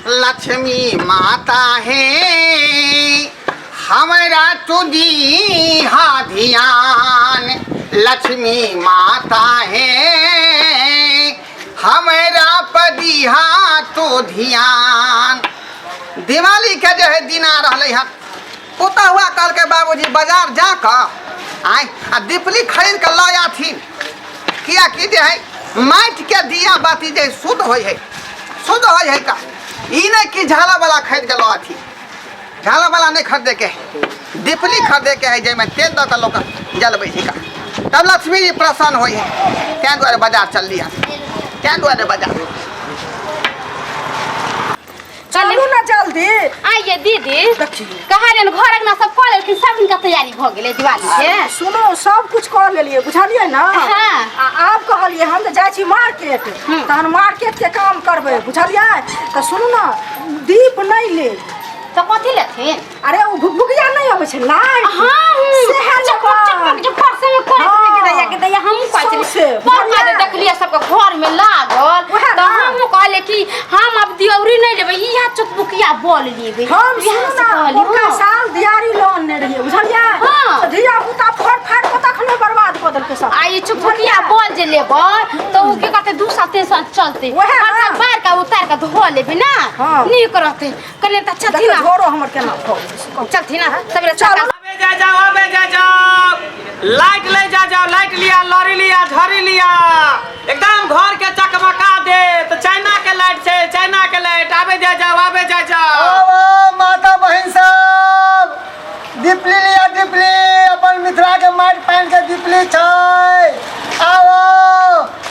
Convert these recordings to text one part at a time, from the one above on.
लक्ष्मी माता हे हमरा तू दीहा ध्यान लक्ष्मी माता हे हमरा पदीहा तो ध्यान। दिवाली के जे है दिन आ रहलै हन, पुतहुआ कहलकै बाबूजी बाजार जा कऽ आय आ दीपली खरीद कऽ लऽ आथिन, कियाकि जे है माटि के दिया बाती जे शुद्ध होइ है, शुद्ध होइ है का ई नहीं कि झाला वाला खरीद के लऽ आथिन, झाला वाला नहीं खरीदे के है, दीपली खरीदे के है जाहिमे तेल दऽ कऽ लोक जलबै छै का, तब लक्ष्मी जी प्रसन्न होइ है। ताहि दुआरे बाजार चलली हन, ताहि दुआरे बाजार चलू ना जल्दी। आइए दीदी, देखिए। कहा रे घर अंगना सब कऽ लेलखिन, सब दिन का तैयारी भऽ गेलै दिवाली के। सुनो, सब कुछ कऽ लेलियै, बुझलियै ना? हाँ। आ आब कहलियै हम तऽ जाइ छी मार्केट, तहन मार्केट के काम करबै, बुझलियै? तऽ सुनू ना, दीप नहि लेब। तऽ कथी लेथिन? अरे ओ भुकभुकिया नहि अबै छै लाइट? हाँ, सेहे चकमक चकमक जे फरसे में करैत हाँ। रहे के दैया के दैया, हमहूँ कहै छलियै। सौंसे, बड़ बुझलियै? काजे देखलियै सबके घर में लागल, उएह तऽ ना। हमहूँ कहलियै कि हम आब दियौरी नहि लेबै, इएह चुकभुकिया बल लेबै। हम इएह सुनू से ना, कहलियै, पुरका हाँ। साल दियारी लोन ने रहियै, बुझलियै? हाँ। तऽ धिया पुता फड़ फाड़ कऽ तखने बर्बाद कऽ देलकै सब। आ ई चुकभुकिया बल जे लेबै तऽ ओ की कहतै, 2 साल 3 साल चलतै। उएह ना। हर साल बारि कऽ उतारि कऽ धो लेबै ना, हाँ। नीक रहतै। कने तऽ चलथिन देखियौ ना। झोरो हमर केना भऽ गेल। चलथिन ना सबेरे चलू। सकाल। आबे जा जाओ, आबे जा जाओ, लाइट ले जा जाओ, लाइट लिया, लॉरी लिया, झड़ी लिया, एकदम घर के चकमका दे। तो चाइना के लाइट छै, चाइना के लाइट। आबे जा जाओ, आबे जा जाओ। आओ माता बहिन सब, दीपली लिया दीपली, अपन मिथिला के माटि पानि के दीपली छै। आओ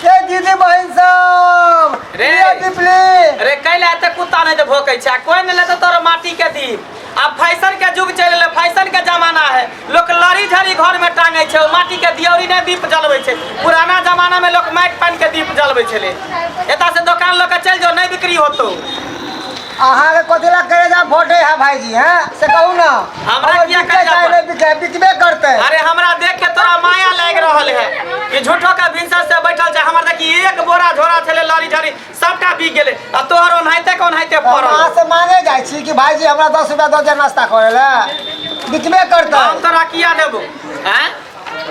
ये दीदी बहिन सब, रे। लिया दीपली। रे कैला एते कुत्ता नहीं तो भोकै छै, कोई नहीं लेते तोरा माटी के दीप। अब फैशन के युग चलि एलै, फैशन के जमाना है, लोक लड़ी झड़ी घर में टांगे छै, ओ माटी के दियौरी नहीं दीप जलबै छै। पुराना जमाना में लोक माटि पानि के दीप जलबै छलै। एतऽ से दोकान लऽ के चलि जाओ, नहीं बिक्री होतौ। अहाँके कथी ला करेजा फटे है भाईजी, हैं से कहू ना। हमरा हमर किया बिकै करेजा चाहे फटे? नहि बिकै, बिकबे करतै। अरे हमरा देख के तोरा माया लागि रहल है कि झूठो के भिनसर से बैठल छै। हमर देखी एक बोरा झोरा छलै, लड़ी झड़ी सबटा बिक गेलै, आ तोहर ओनाहिते के ओनाहिते हम पड़ल। अहाँ से मांगे जाइ छी कि भाईजी हमरा 10 रुपया दऽ दिअ नाश्ता करे लए, बिकबे करतै। हम तोरा किया देबो हैं?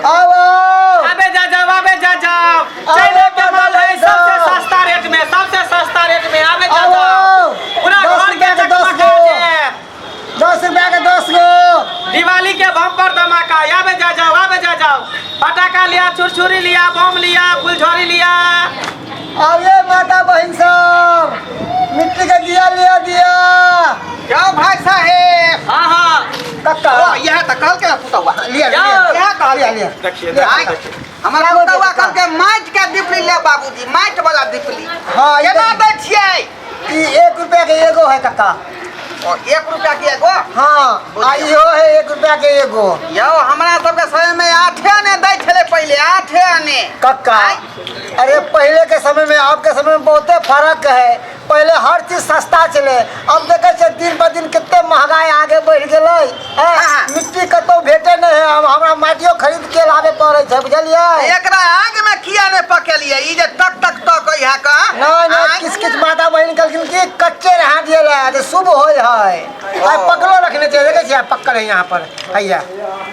आउ आउ। आबे जा जाओ, आबे जा जाओ, चाइना के माल है, सबसे सस्ता रेट में, सबसे सस्ता रेट में। आबे जा आउ जाओ, आउ। पूरा 10 घर के रुपया के 10 चकमका गो। देत। 10 रुपया के 10 गो। दिवाली के बम्पर धमाका। आबे जा जाओ, आबे जा जाओ, पटाखा लिया, छुरछुरी लिया, बम लिया, फुलझड़ी लिया। आइए माता बहन सब, मिट्टी के दिया लिया दिया। जाओ भाई साहेब। हाँ हाँ कक्का। ओ, यह तऽ कहलकै ने पुतहुआ। लिया, जाओ। लिया। इएह कहलकै। लिया, लिया। देखिए, लिया। आँय, हमर क्या बोलते पुतहुआ कक्का? कहलकै माटि के दीपली ले बाबूजी, माटि वाला दीपली। हाँ, ई केना देखिए। दै छियै? ई 1 रुपया के एगो है कक्का। ओ, 1 रुपया के एगो? हाँ, आ इहो है 1 रुपया के एगो। यौ हमरा सबके समय में 8 आने दै छलै पहिले, 8 आने। कक्का, अरे पहले के समय में अब के समय में बहुते फर्क है। पहले हर चीज सस्ता छलै, अब देखै छियै दिन पर दिन कते महंगाई आगे बढ़ि गेलै। हाँ। मिट्टी कतौ भेटे नहि है, अब हमरा माटियो खरीद के लाबे पड़ै छै, बुझलियै? एकरा आग में किया नहि पकेलियै, ई जे टक टक टक है का? नहीं नहीं, आँय? किछ किछ माता बहिन कहलखिन कि कच्चे रहा दिए ला तो शुभ होय है। आ पकलो रखने चाहिए, देखै छियै पकल है यहाँ पर, हैया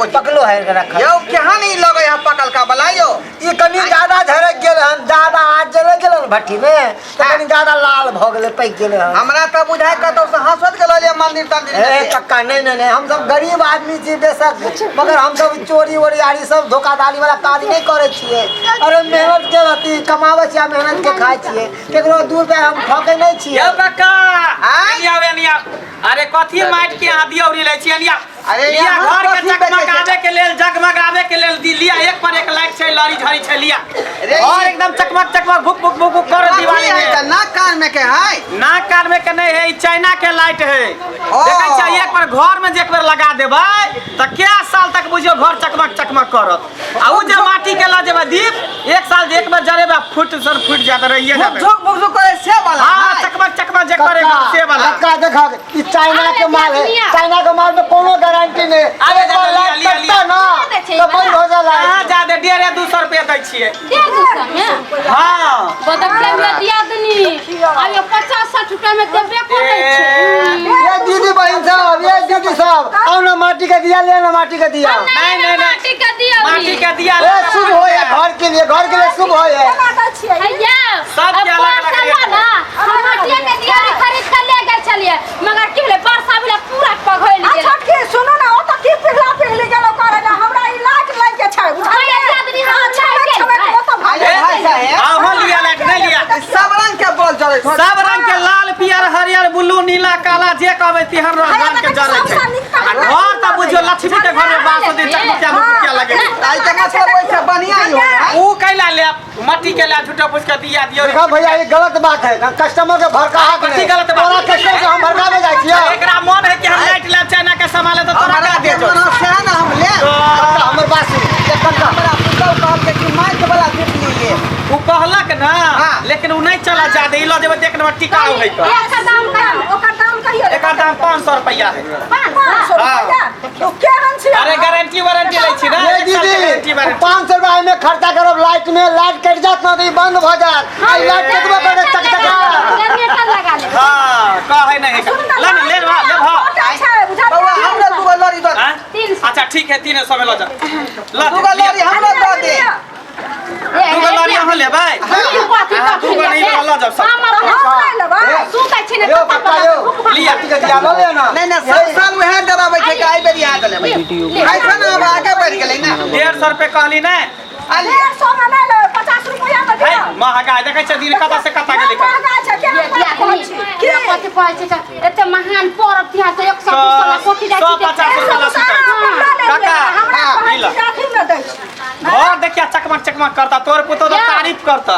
पकलो है एकरा रखल। यौ केहन ई लगै है पकलका वाला यौ? ई कनि ज्यादा झरक गेल हन, ज्यादा आज जले गेल हन भट्ठी में, तऽ कनि ज्यादा लाल भऽ गेलै, पकि गेलै हन। हमरा तऽ बुझाइ कतौ से हंसत गेल रहलियै मंदिर तंदिर ए में। कक्का, नहीं नहीं नहीं, हम सब गरीब आदमी छी बेशक, मगर हम सब चोरी वोरी आरी सब धोखाधड़ी वाला काज नहीं करै छियै। अरे मेहनत के अथी कमाबै छियै आ मेहनत के खाइ छियै, केकरो 2 रुपया हम ठकै नहीं छियै। यौ कक्का, आँय? एनी आउ, एनी आउ। अरे कथी माटि के अहाँ दियौरी लै छी? एनी आउ। अरे लिया यहाँ घर के कथी बेचै छै? चकमकावे के लेल, जगमगावे के लेल दी लिया। एक पर एक लाइट छै, लड़ी झड़ी छै, लिया। रे और ई- एकदम चकमक चकमक भुक भुक भुक भुक कर कथी दिवाली है में। तऽ नाक कान में के है? नाक कान में के नहीं है, ई चाइना के लाइट है। ओ। देखै छियै, एक बार घर में जे एक बेर लगा देबै तऽ क्या साल तक बुझियौ घर चकमक चकमक करत। आ उ जे माटी के लऽ जेबै दीप, एक साल जे एक बेर जरेबै फुट सर फुट जात रहिए जाबे। भुक भुक भुक करे से वाला। हाँ, है? चकमक चकमक जे करे कक्का, से वाला। कक्का देखक, ई चाइना के माल है, चाइना के माल में कोनो गारंटी गारंटी नहीं। अरे एक बार लिया, लाइट लिया, कटता लिया। ना दै छै तो बंद हो जा कहाँ लाइट। जादे 150-200 रुपया दै छियै। 150 में? हाँ। बदक में दिया दनी आ ये 50-60 रुपया में देबे करै छै। ये दीदी बहन साहब, ये दीदी साहब, आओ ना माटी का दिया ले ना, माटी का दिया। नहीं, नहीं, नहीं। माटी के दिया। माटी के दिया। ए शुभ हो ये घर के लिए, घर के लिए शुभ हो ये। केना दै छियै? भैया सब के अलग अलग रेट। ना हम माटिया के दिया खरीद कर ले गेल छलिए, मगर की भेलै, वर्षा भेलै पूरा पघैल गेल। अच्छा की सुनू ना, ओतऽ की पिघला पिघली गेलो करे ना, हमरा ई लाइट लागि के छै, बुझलियै? भैया, दियादनी हम हाँ, लाइट छमक छमक गेल। ओतऽ भागि अरे भाई साहेब, अहाँ लिया लाइट नहीं लिया। सब रंग के बॉल जरै छै। सब रंग के, लाल पियर हरियर ब्लू नीला काला जे कहबै तेहन रंग रंग के जरै छै। आ घर तऽ बुझियौ लक्ष्मी के घर में बास होतै, चकमकिया मुकमुकिया लगे छै। आई के मतलब ओइसे बढ़िया ही हो है। ऊ कैला लेब मट्टी के ला झूठो फूस के दिया दियौ। देखा भैया, ये गलत बात है, कस्टमर के भड़का कथी गलत बात? तोरा कस्टमर के हम भड़कावे जाय छियै। एकरा मन है कि हम लाइट लेब चाइना के सामान ले, तऽ तोरा हमरा का जे दे मन से है ना हम ले। कक्का, हमर बात सुन एक कक्का। हमरा पुतहु कहलकै कि माइक वाला दीप लिए। ऊ कहलक ना, हाँ। लेकिन ऊ नहीं चला जादे, ई लऽ जेबै तऽ एक नंबर टिकाउ है कऽ। एकर दाम कहियौ। ओकर दाम कहियौ। एकर दाम 500 रुपया है। 500 रुपया? तो केहन छै? अरे गारंटी वारंटी लै छी ना, ये एक साल के गारंटी दीदी, वारंटी। 500 रुपया में खर्चा करब लाइट में, लाइट कटि जात ना तऽ ई बंद भऽ जायत। आ ई लाइट कटबो करे चकचका। जनरेटर लगा ले। हाँ, कहै नहीं सुनू ना, ले ना, ले ले ले भा। मोटा छै, बुझलियै? बौआ, हमरा दूगो लड़ी दऽ। हाँ? 300। अच्छा ठीक है, 300 में लऽ जा। लऽ दूगो लिअ। लड़ी हमरो दऽ दे। दूगो लड़ी अहाँ लेबै? अहाँ दूगो नहीं लेबै, लऽ जाउ सब। हम अपना हम नहि लेबै। सुतै छी ने यौ कपड़ा कक्का पर यौ, भूख भाग। लिअ। माटी के दिया लऽ ले ना। नहीं नहीं, सब साल वएह डराबै छै कि एहि बेर इएह लेबै। ऐसा ना आब आगे बढ़ि गेलै ना। 150 रुपये कहली ने। आलिए। 150 में नहि लेबै, 50 रुपया में है दियौ। महगाई देखै छै दिन कतऽ से कतऽ गेलै। महगा छै, केहन ये बात कहै छी? दियादनी, की? कथी कहै छै तऽ एते महान पर्व तिहार से 100-200 ला कोठी जाइ छै। 150 रुपया ला सुतै छै। अहाँ लऽ लेलियै, काका, हमरा हाँ, कहै ई लऽ। छी अथी मे दै छी। घर देखिया चकमक चकमक करता, तोर पुतोह तऽ यौ। तारीफ करता।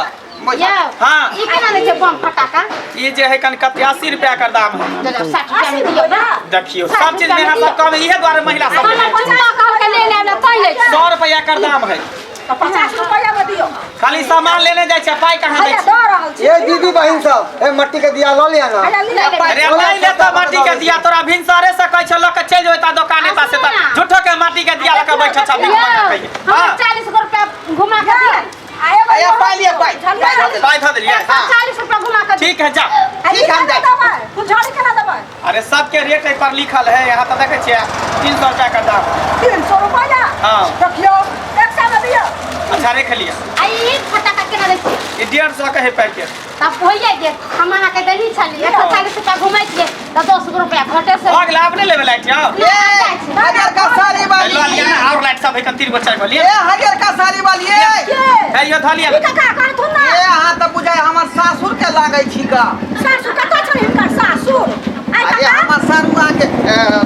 यौ, हाँ। ई केना दै छै बम फटाका? ई जे है कन कते 80 रुपया के दाम है। चलो 60 रुपया में दियौ ना। देखियौ सब चीज में यहाँ सब कम है, इहे दुआरे महिला सब हमरा पुतोह कहलकै ले लेब ने तैं लै छी। 100 रुपया के दाम है। तऽ 50 रुपया मे दियौ। खाली सामान लेने जाइ छै, पाइ कहाँ दै हैया छै? दऽ रहल छी। ये दीदी बहन सब, ए मट्टी के दिया लऽ लिअ ना। हैया लिअ। अरे नहीं ले तऽ माटी के दिया, तोरा भिनसरे से कहै छौ लऽ के चलि जेबै ता दोकाने ता से, तऽ झूठो के माटी के दिया लऽ के बैठल छौ, भीख मांगऽ कहियै। हमरा हाँ, 40 गो रुपया घुमा के दिअ। आ एगो हैया पाइ लिअ, पाइ। पाइ दऽ देबै। पाइ धऽ देलियै। 140 रुपया घुमा के दिअ। ठीक है, जा। आ ई ठीक, हम केना जाइ। देबै? फुलझड़ी केना देबै? अरे सबके रेट एहि पर लिखल है, यहाँ तऽ देखै छियै 300 रुपया के दाम। 300 रुपया? हाँ। देखियौ, 100 मे दियौ। अच्छा रख लिअ। आ ई फटाका केना दै छियै? ई 150 के है पैकेट। तब होइए गेल, हम अहाँके देने छलियै 140 रुपया घुमै छियै तऽ 10 गो रुपया घटे से। भऽ गेलै, आब नहि लेबै लाइट यौ? ए हरियर का साड़ी वाली। लऽ लिअ ने, आओर लाइट सब है कन तीन गो चारि गो ए लिअ। हरियर का साड़ी वाली ए। के? हे यौ धऽ लिअ। ई काका कहथुन ना। ए अहाँ तऽ बुझाइ हमर सासुर के लागै छी का। सासु कतऽ छनि हिनकर सासुर? आइ अरे काका हमर सारुआ के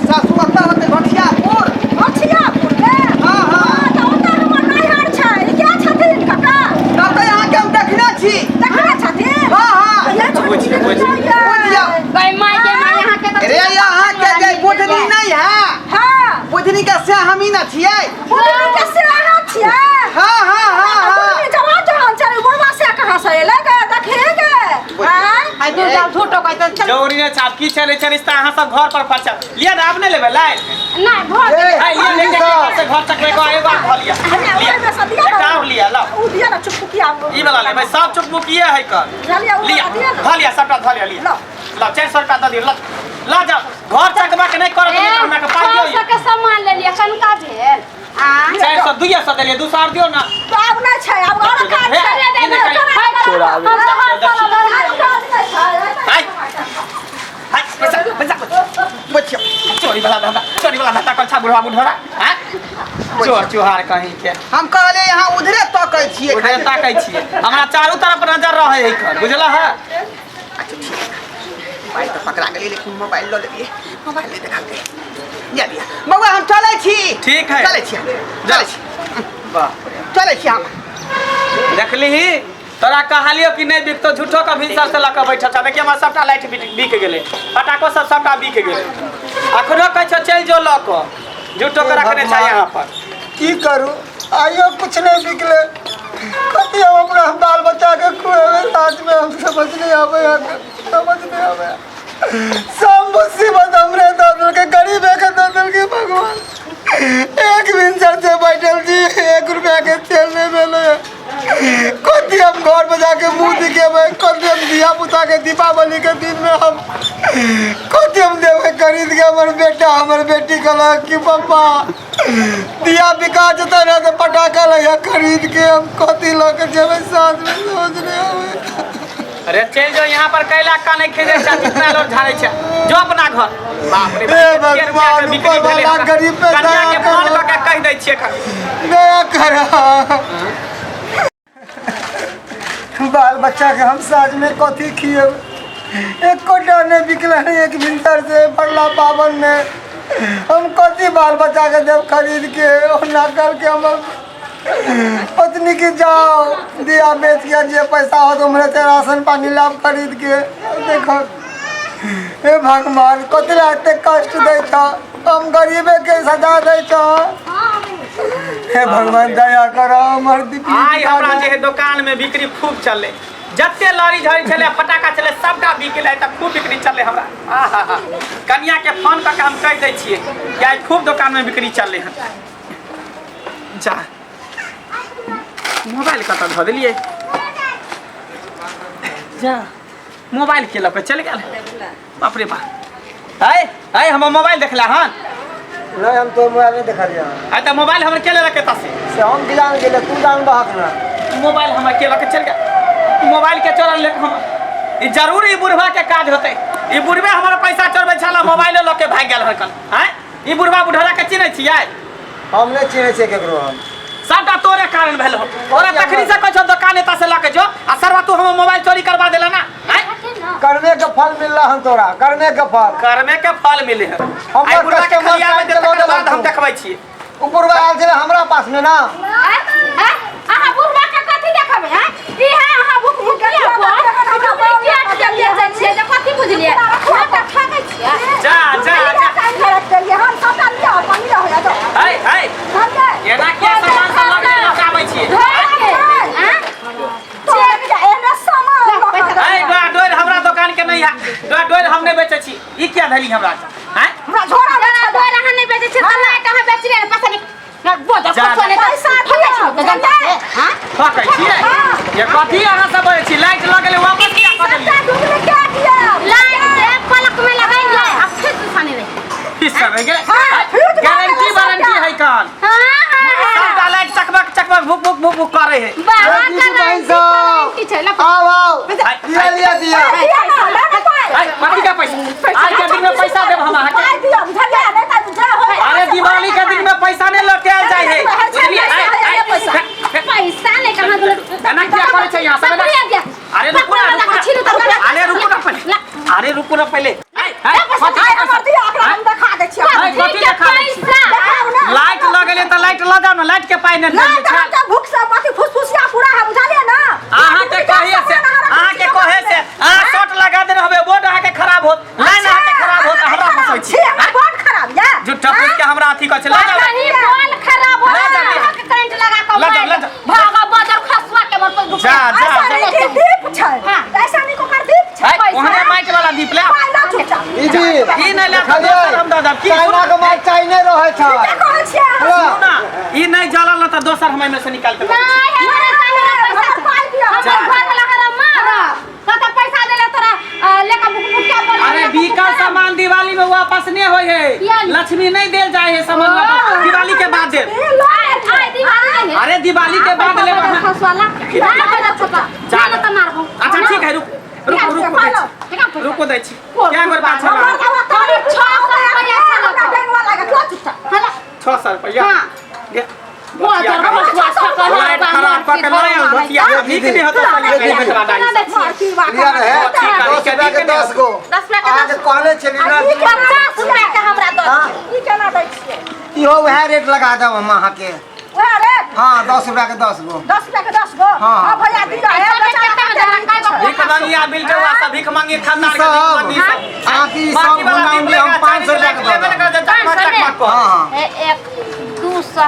सासु ओतऽ होतै घोठियापुर। अछियापुर मे? हाँ, हाँ। हाँ, तऽ ओतऽ हमर नैहर छै। ई के छथिन काका? तब तऽ अहाँके हम देखने छी। देखने छथिन? हाँ, हाँ। ये छोटी बुझि, बुझि। बुझियौ। गै माय गे माय, अहाँके तऽ रे अहाँके जे बुधनी नहीं है, हाँ। बुधनी के से हमही न छियै। बुधनी के से अहाँ छियै? हाँ हाँ हाँ हाँ। बुधनी जवान जवान छै, बुढ़वा से कहाँ से एलै गे? देखिए गे। आँय? आइ दूर जाउ, झूठो कहै छै। जरूरी नहि छै, आब की छै नहि छै रिश्ता, अहाँ सब घर पर फरचा लिअ ने, आब नहि लेबै लाइट? नहि भऽ गेल। ए, है लिअ, दीदी एक सब, से घर तक एगो एगो आओर धऽ लिअ। हैया लिअ। ओहिमे सँ दिअ एकटा ने। आओर लिअ, लाउ। उ दिअ ने चुकपुकिया। ई वाला लेबै, सब चुकमुकिए है कर। बुझलियै, उ लिअ, वाला दिअ ने। धऽ लिअ, सबटा धऽ लिअ, लिअ। लाउ। लाउ, 400 रुपया दऽ दियौ, लऽ लऽ जाउ। घर चकमक नहि करत ए, नहि तऽ हमरा के पाइ दियौ। 600 के सामान लेलियै, कनका भेल? आ 400 200 देलियै, 200 आओर दियौ ने। तऽ आब नहि छै, आब आओर काज हे, छै। ई नहि कहियौ। हम तऽ हर साल आब काज नहि छै। हाय हाय, पैसा पैसा। बुझियौ। चोरी वाला धंधा, चोरी वाला धंधा कर छा बुढ़वा बुढ़वा, हैं चोर चुहार कहीं के। हम कहलियै यहाँ उधरे तकै छियै। उधरे ताकै छियै, हमरा चारू तरफ नजर रहै है कर, बुझल है? अच्छा ठीक है, मोबाइल तऽ पकड़ा गेलै, लेकिन मोबाइल लऽ लेलियै, मोबाइल नहि देखलकै। जा दिया बौआ, हम चलै छी। ठीक है। चलै छी हम, चलै छी। वाह। चलै छी हम। देखली तोरा कहलियो कि नहि बिकतो, झूठो के भिनसर से लऽ कऽ बैठल छ। देखिए हमर सबटा लाइट बिक गेलै, पटाखो सब सबटा बिक गेलै। अखनो कहै छौ चलि जो लऽ कऽ, झूठो के रखने छै यहाँ पर। की करू, आइयो कुछ नहीं बिकले। कथी हम अपना बाल बच्चा के खुएबै रात में, हम समझ नहीं आबै है, समझ नहीं आबै है। सब मुसीबत हमरे दऽ देलकै, गरीबे के दऽ देलकै भगवान। एक भिनसर से बैठल छी, 1 रुपया के तेल नहीं भेलै। कथी हम घर में जाके मुँह दिखेबै? कथी हम धिया पुता के दीपावली के दिन में हम कथी हम देबै खरीद के? हमर बेटा हमर बेटी कहलक कि पप्पा दिया बिका जेतै ने तऽ पटाखा लैया खरीद के। हम कथी लऽ के जेबै साँझ में, समझ नहीं आबै। अरे चल जो, यहाँ पर कैला का नहीं खेजे छै, कितना लोग झाड़े छै, जो अपना घर। बाप रे हे बाप, एते रुपया के भगवान, बिक्री ऊपर भेलै वाला हमरा। गरीब पे कन्या दया के फोन करो। कऽ के कहि दै छियै एखन। दया कर। बाल बच्चा के हम साँझ में कथी खिएब? एको नहीं बिकल है एक भिनसर से। पड़ला पावन में हम कथी बाल बच्चा के देव खरीद के? ओना कल के हमर पत्नी के जाओ दिया बेच के जे पैसा हो तो हमरे से राशन पानी लाभ खरीद के। देखो हे भगवान, कथी ला एते कष्ट दै छ? हम गरीबे के सजा दै छ। हे भगवान, दया कर हमर दीपली। आइ हमरा जे है दुकान में बिक्री खूब चललै। जते लड़ी झड़ी छलै, फटाका छलै, सबटा बिक गेलै। तऽ खूब बिक्री चललै हमरा। आहा, कनिया के फोन कऽ के हम कहि दै छियै कि आइ खूब दुकान में बिक्री चललै हन। जा, मोबाइल कतऽ धऽ देलियै? जा, मोबाइल के लऽ कऽ चलि गेल। बाप रे बाप! आइ आइ हमर मोबाइल देखला हन? नहीं, हम तो मोबाइल नहीं देखलियै। आइ तऽ मोबाइल हमर के लेलक एतऽ से? से हम की जान गेलै, तू जान बहक ना। मोबाइल हमर के लऽ के चलि गेल? मोबाइल के चोरल लेक हम। ई जरूर ई बुढ़वा के काज होतै। ई बुढ़वे हमर पैसा चोरबै छल, मोबाइलो लऽ के भागि गेल हन। आँय, ई बुढ़वा बुढ़रा के चिन्है छियै? हम नहीं चिन्है छियै केकरो हम। सबटा तोरे कारण भेल हो। तोरा तखनी से कहै छौ दोकान एतऽ से लऽ के जो, आ सरवा तू हमर मोबाइल चोरी करवा देला ना। आँय, कर्मे के फल मिलला हन तोरा, कर्मे के फल। कर्मे के फल मिले हन। हमर आइ बुढ़वा के कस्टमर खलियाबै साइड के लऽ तकर गेल बाद हम तू। देखबै छियै। उ बुढ़वा आयल छलै हमरा पास में ना। आँय, अहाँ बुढ़वा के कथी देखबै? आँय, ई है अहाँ भूख भूखिया पर डुप्लीकेट के बेचै छियै जे कथी बुझलियै? अहाँ तऽ ठकै छियै। जा जा जा। हम सबटा लिअ, अपन लिअ, होया जाओ। है है, एना किया सामान सब लऽ के लौटाबै छियै? एने सामान लऽ कऽ है, डोर डोर हमरा दोकान के नहीं है। डोर डोर हम नहीं बेचै छी। ई किया धली हमरा? हैं? हमरा झोरा में जरा डोर अहाँ नहि बेचै छियै तऽ लाइट अहाँ बेचलियै ने, पैसा नहि बोझ जा, कुछो नहि तऽ पैसा ठकै दिअ, छियै बुझलियै? हाँ। ठकै छियै? ये कथी अहाँ सब बजै छी? लाइट लऽ गेलै, वापस किया कऽ देलियै? सबटा डुप्लीकेट यऽ। लाइट के पलक में लगैलियै आ फिर तूफानी रही। फीस सब रहि गेलै। हाँ, फ्यूज भऽ गारंटी गेलै वारंटी सबटा। है कल? हाँ हाँ हाँ। सबटा लाइट चकमक चकमक भुक भुक भुक भुक करे है। बाबा ए, दीदी बहिन गारंटी सब। वारंटी छै लऽ। आओ आओ, आइ- लिया लिया दिया। दिअ ना, लऽ ने पाइ। है, कथी के पैसा? आइ के दिन में पैसा देब हम अहाँके? पाइ दिअ, बुझलियै? नहि तऽ जे होय। अरे, दिवाली के दिन में पैसा नहीं लौटे आयल जाइ है, बुझलियै? आइ- आइ- पैसा। पैसा नहि कहाँ गेलै? एना किया करै छै यहाँ सब एना? पकड़िया दिया। अरे रुकू ना, रुकू ना। अरे रुकू ना पहिले। अरे रुकू ना पहिले। आइ, आइ, कथी आइ के हमर पैसा? दिअ, ओकरा हम देखा दै छियै। आइ, कथी देखा दै छी? पैसा देखाउ ना। लाइट लऽ गेलै तऽ लाइट लऽ जाउ ने, लाइट के पाइ नहि लाइट देलियै। हम तऽ भूख से अथी फुसफुसिया पूरा है, बुझलियै ना? अहाँके कहे से, अहाँके कहे से अहाँ शॉर्ट लगा देने हबे, बोर्ड अहाँके खराब होत, लाइन अहाँके खराब होत, हमरा फंसै छी? छी हमर बोर्ड खराब या? झूठा फूस के हमरा अथी कहै छै। लऽ जाउ। कहीं बॉल खराब हो लऽ जाउ, लऽ। अहाँके करंट लगा कऽ लऽ जाउ, मारि लऽ जाउ। भागा बाजार खसुआ के मर पर जा, जा, ऐसा जा। नहीं कि दीप छै। हाँ। ऐसा नहीं ओकर दीप छै। है, ओहने माइट वाला दीप ले। पाइ लऽ चुपचाप। दीदी। ई नहि ले तऽ दोसर हम दऽ देब की? चाइना के माल चाइने रहै छै। की कहै छियै अहाँ? सुनू ना, ई नहि जलल ने तऽ दोसर हम एहिमे से निकालि के दऽ दै छी। नहीं, हमरा सामने पैसा हमर पाइ दिअ। हमर घर वाला हमरा मारत। कतऽ पैसा देले तोरा लेके बुक बुकिया बोल। अरे, बिकल सामान दिवाली में वापस नहीं होय है। किया नहीं? लक्ष्मी नहीं देल जाय है सामान वापस, दिवाली के बाद देब। ए, लऽ। आइ दिवाली नहीं है। अरे, दिवाली के बाद लेब अहाँ। खसुआ ला जा। ना पैसा जा। ना तऽ मारबो। अच्छा ठीक है, रुक रुक रुक, दै छी, रुको, दै छी। क्या गोर बात छला? हमर बाबा तोरे 600 रुपैआ छलौ। हमरा डेंगवा लागत, लऽ चुपचाप। हला। 600 रुपया? हाँ। ले। बोझ खसुआ ठकल। लाइट खराब कऽ के लऽ आयल धोतिया, नीक नहि होतौ सलिया के बेचवा डाली। केना दै छियै? मारती बा। लिया रहे। ठीक है, 10 रुपया के 10 गो। 10 रुपया के अहाँके 10। कहने छली ना। 50 रुपया के हमरा दऽ हाँ। दियौ। ई केना दै छियै? इहो वएह रेट लगा देब हम अहाँके। वएह रेट? हाँ, 10 रुपया के 10 गो। 10 रुपया के 10 गो? हाँ। हाँ भैया, दिअ। हे, ऐसा बेचारा केतना कते देला? नीक काय छै। बाप? भीख मांगिया बिलटौआ सब, भीख मांगी खानदान के ई भीख सब मांगी सब। अहाँके ई सब बाकी वाला होना दीप हम लेगा, 500 रुपया के चालीस लेबे दऽ ने देब। करत, चकमक 500 ने? चकमक कऽ। हाँ हाँ। ए, एक 200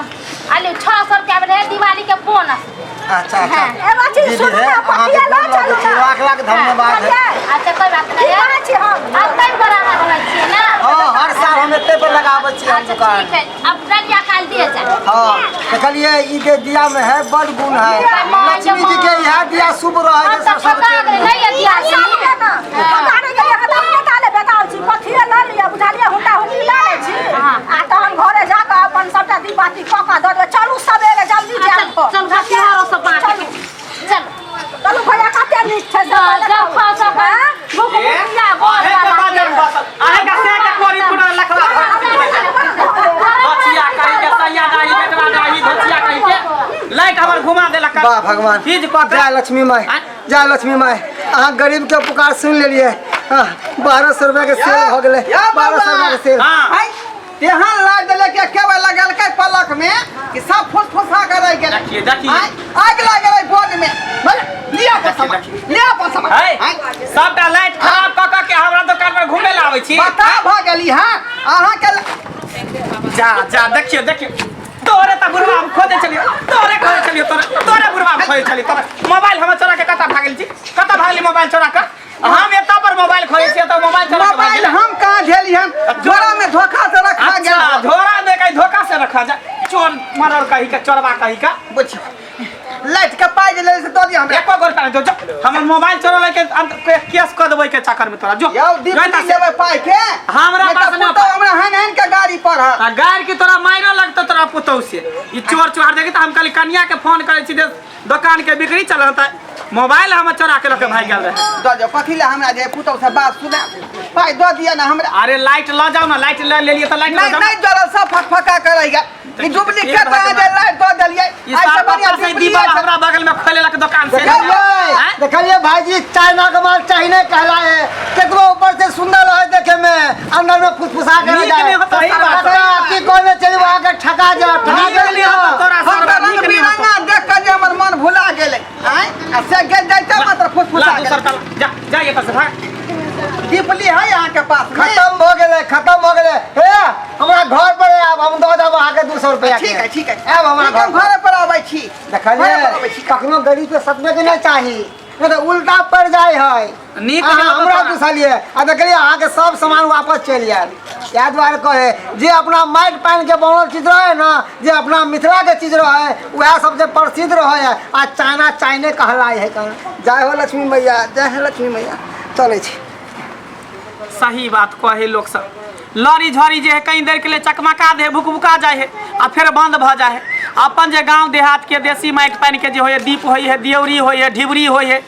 आलू 600 रुपया भेलै दिवाली के बोनस। अच्छा अच्छा। ए बाची, दीदी सुनू है, ना, अहाँके पतिया लऽ गोर लगै चलू छी, ना। लाख लाख धन्यवाद है। बुझलियै? अच्छा, कोई बात की नहीं है। कहै छी हम? अब तई पर अहाँ रहै छियै ना? हाँ, हर साल हम एते पर लगाबै छियै हम अच्छा दुकान। ठीक है, अब डलिया काल दिया। लिए जाए। हाँ, देखलिए ई के दिया में है बड़ गुण है। लक्ष्मी जी के यह दिया शुभ रहे। हम तऽ ठका गेलै नहीं ये दिया से। पता नहि गेलै हम अपने ताले बेताल छी, कथिए लऽ लिअ, बुझलियै? हुंडा हुंडी लऽ लै छी आ तहन घरे जा कऽ अपन सबटा दीप बाती कऽ कऽ दऽ देबै। चलू सबेरे जल्दी जायब। चल घटियारो सब बाँट के चल। चलू भैया, कते नीक छै से। जब खा सब भूख भूखिया गोर अहे के बाजर फसल अहे के से के कोरी पुरा लखवा बचिया कही के सैया डाही बेटवा डाही धोचिया कही के लाइट हमर घुमा देलक। वाह भगवान, चीज कऽ के। जय लक्ष्मी माय, जय लक्ष्मी माय, अहाँ गरीब के पुकार सुन लेलिए। 1200 रुपया के सेल हो गेलै। या 1200 रुपया के सेल। हाँ। आइ, तेहन लाज देले के केवल लगलकै पलक में कि सब फुसफुसा के रहि गेलै। देखिए, देखिए। आइ, आगि लागि गेलै बोर्ड में। बोले, लिअ अपन सामान, लिअ अपन सामान। है आइ, सबटा लाइट खराब कऽ कऽ के हमरा दोकान पर घूमे ला आबै छी। बता भऽ गेली हँ अहाँके जा जा, देखियो देखियो, तोरे त बुढ़वा हम खोजे छलियो, तोरे खोजे छलियो, तोरे तोरे बुढ़वा हम खोजे छलियो। तोरे मोबाइल हम चोरा के कतऽ भागल छी? कतऽ भागली मोबाइल चोरा के? हम एतऽ पर मोबाइल खोजे छियै तऽ मोबाइल चोरा के भागि मोबाइल गेलै। हम कहाँ झेली हन? झोरा में धोखा से रखा अच्छा गेल। झोरा में कहीं धोखा से रखा जा, चोर मरल कही के, चोरबा कही के। बुझियो, लाइट के पाइ जे लेले से दऽ दिअ हमरा। एको गोल जो जो, हमर मोबाइल चोरा लके अंत के केस कऽ देबै के चक्कर में तोरा जो। यौ दीप जाय ता से। लेबै पाइ के? हमरा नहि तऽ पास नहि पुतहु पाइ। हमरा हन हन के गाड़ी पर है। आ गाड़ के तोरा मारो लगतो तोरा पुतहु से। ई चोर चोहार देखी तऽ हम कहली कनिया के फोन करै छी जे दोकान के बिक्री चल त मोबाइल हम चोरा के लके भागि गेल रहे। दऽ दियौ, कथी लए हमरा जे पुतहु से बात सुना? पाइ दऽ दिअ ने हमरा। अरे लाइट लऽ जाउ ने, लाइट लऽ लेलियै तऽ लाइट लऽ नहीं जाउ ने। नहीं जरल, सब फकफका के रहि गेल। ई डुप्लीकेट भागे अहाँ जे लाइट दऽ देलियै, ई एहिसँ सार बढ़िआँ पप्पा से डुप्लीकेट। दीपा हमरा बगल में खोले लक दुकान से। देखलिए? आँय? देखलिए भाईजी, चाइना के माल चाइने कहलाए। केतबो ऊपर से सुंदर रहे देखे में, अंदर में फुसफुसा के रह नीक जाए। नहीं होता, सही सही बात, बात। की कहने चली वहाँ के ठका जा, ठका नीक गेल। नहीं होता तोरा हम सरवा, तऽ रंग नीक नहीं होता। बिरंगा देख कऽ जे हमर मन भुला गेलै आँय, आ से गेल जाइते मात्र ला फुसफुसा दोसर गेलै। का जा जा, ये से भाग। दीपली है अहाँके पास में? खत्म भ गेलै, खत्म भ गेलै। हे, हमरा घर पर आयब, हम दऽ देब अहाँके 200 रुपया। ठीक है, ठीक है। आयब हमरा ठीक है, हम घर पर। घरे पर आबै छी। देखलिए? घरे पर आबै छी। कखनो गरीब के सतबे के नहीं चाही, नहीं तऽ उल्टा पड़ जाए है। नीक अहाँ नहि होतौ हमरा तोरा। पुछलिए आ देखलिए अहाँके सब सामान वापस चलि आयल। इएह दुआरे कहे जे अपना माटि पानि के बनल चीज रहे ने, जे अपना मिथिला के चीज रहे, वएह सबसे प्रसिद्ध रहे है। आ चाइना चाइने कहलाय है। कन जय हो लक्ष्मी मैया, जय हो लक्ष्मी मैया। चलै छी। सही बात कहे लोग सब, लड़ी झड़ी जे है कहीं देर के लिए चकमका दे, भुकभुका जाए है आ फिर बंद भ जाए है। अपन जे गांव देहात के देसी माटि पानि के जे होय है दीप होय है, दियौरी होय है, ढिबरी होय है,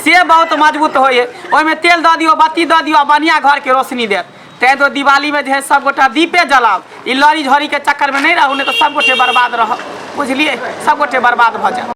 से बहुत मजबूत होय है। ओहिमे तेल दऽ दियौ, बत्ती दऽ दियौ आ बढ़िया घर के रोशनी देत। तैं तो दिवाली में जे है सब गोटा दीपे जलाउ, ई लड़ी झड़ी के चक्कर में नहीं रहू, नहीं तो सब गोटे बर्बाद रहब। बुझलिए? सब गोटे बर्बाद भऽ जायब।